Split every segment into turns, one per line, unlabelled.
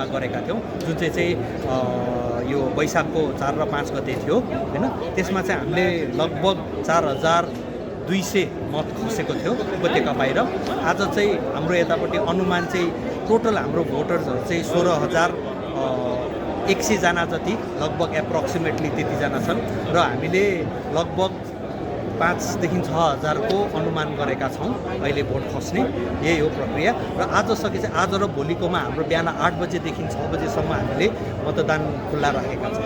दिनमा गरेका थियौँ, जुन चाहिँ यो वैशाखको 4 र 5 गते थियो हैन। त्यसमा चाहिँ हामीले लगभग 4200 मत खसेको थियो उपत्यका बाहिर। आज चाहिँ हाम्रो यतापट्टि अनुमान चाहिँ टोटल हाम्रो भोटर्सहरू चाहिँ 16,100 जना जति लगभग एप्रोक्सिमेटली त्यतिजना छन् र हामीले लगभग 5,000 देखि 6,000 को अनुमान गरेका छौँ अहिले भोट खस्ने। यही हो प्रक्रिया र आज सकेपछि आज र भोलिकोमा हाम्रो बिहान 8 बजेदेखि 6 बजेसम्म हामीले मतदान खुल्ला राखेका छौँ।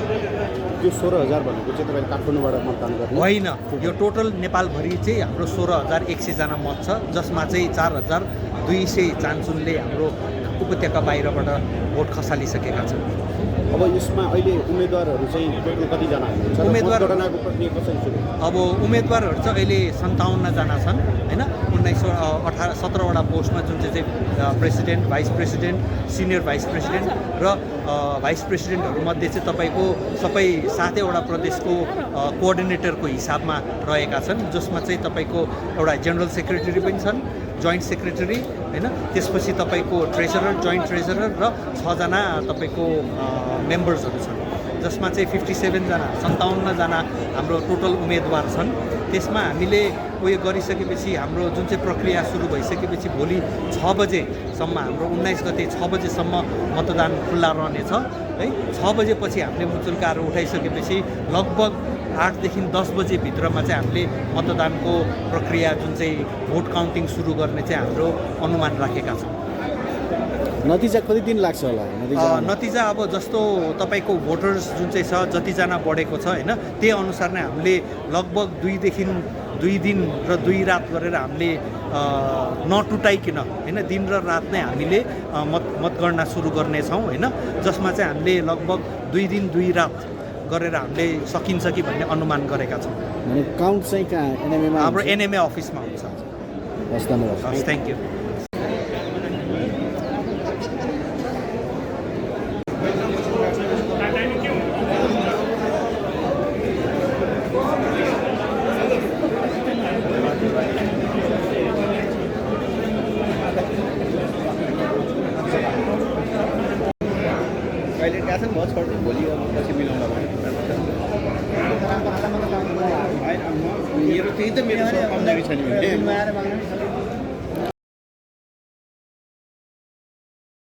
यो 16,000 भनेको चाहिँ तपाईँ काठमाडौँबाट मतदान गर्ने
होइन, यो टोटल नेपालभरि चाहिँ हाम्रो 16,100 जना मत छ, जसमा चाहिँ 4,200 चान्चुनले हाम्रो उपत्यका बाहिरबाट भोट खसालिसकेका छन्।
अब यसमा अहिले उम्मेदवारहरू चाहिँ टोटल कतिजना हुनुहुन्छ? मतगणनाको प्रक्रिया कसरी सुरु?
अब उम्मेदवारहरू चाहिँ अहिले 57 जना छन् हैन। 17वटा पोस्टमा जुन चाहिँ president, vice president, senior vice president र भाइस प्रेसिडेन्टहरूमध्ये चाहिँ तपाईँको सबै 7वटा प्रदेशको कोअर्डिनेटरको हिसाबमा रहेका छन्, जसमा चाहिँ तपाईँको एउटा जेनरल सेक्रेटरी पनि छन्, जोइन्ट सेक्रेटरी हैन। त्यसपछि तपाईँको ट्रेजरर, जोइन्ट ट्रेजरर र 6 जना तपाईँको मेम्बर्सहरू छन्, जसमा चाहिँ 57 जना 57 जना हाम्रो टोटल उम्मेदवार छन्। त्यसमा हामीले उयो गरिसकेपछि हाम्रो जुन चाहिँ प्रक्रिया सुरु भइसकेपछि भोलि 6 बजेसम्म हाम्रो 19 गते 6 बजेसम्म मतदान खुल्ला रहनेछ है। 6 बजेपछि हामीले मुचुल्काहरू उठाइसकेपछि लगभग 8 देखि 10 बजे भित्रमा चाहिँ हामीले मतदानको प्रक्रिया जुन चाहिँ भोट काउन्टिङ सुरु गर्ने चाहिँ हाम्रो अनुमान राखेका छौँ।
नतिजा कति दिन लाग्छ होला?
नतिजा अब जस्तो तपाईँको भोटर्स जुन चाहिँ छ जतिजना बढेको छ हैन, त्यही अनुसार नै हामीले लगभग 2 दिन र 2 रात गरेर हामीले नटुटाइकन हैन, दिन र रात नै हामीले मतगणना सुरु गर्नेछौँ हैन, जसमा चाहिँ हामीले लगभग 2 दिन 2 रात गरेर हामीले सकिन्छ कि भन्ने अनुमान गरेका छौँ।
भने काउन्ट चाहिँ कहाँ? एनएमएमा?
हाम्रो एनएमए अफिसमा हुन्छ।
हस्, धन्यवाद।
Thank you.
अहिले गएको छ नि म छोड्छु, भोलि अब पछि मिलाउँदा भयो। मेरो त्यही त मेरो कमजोरी छ नि।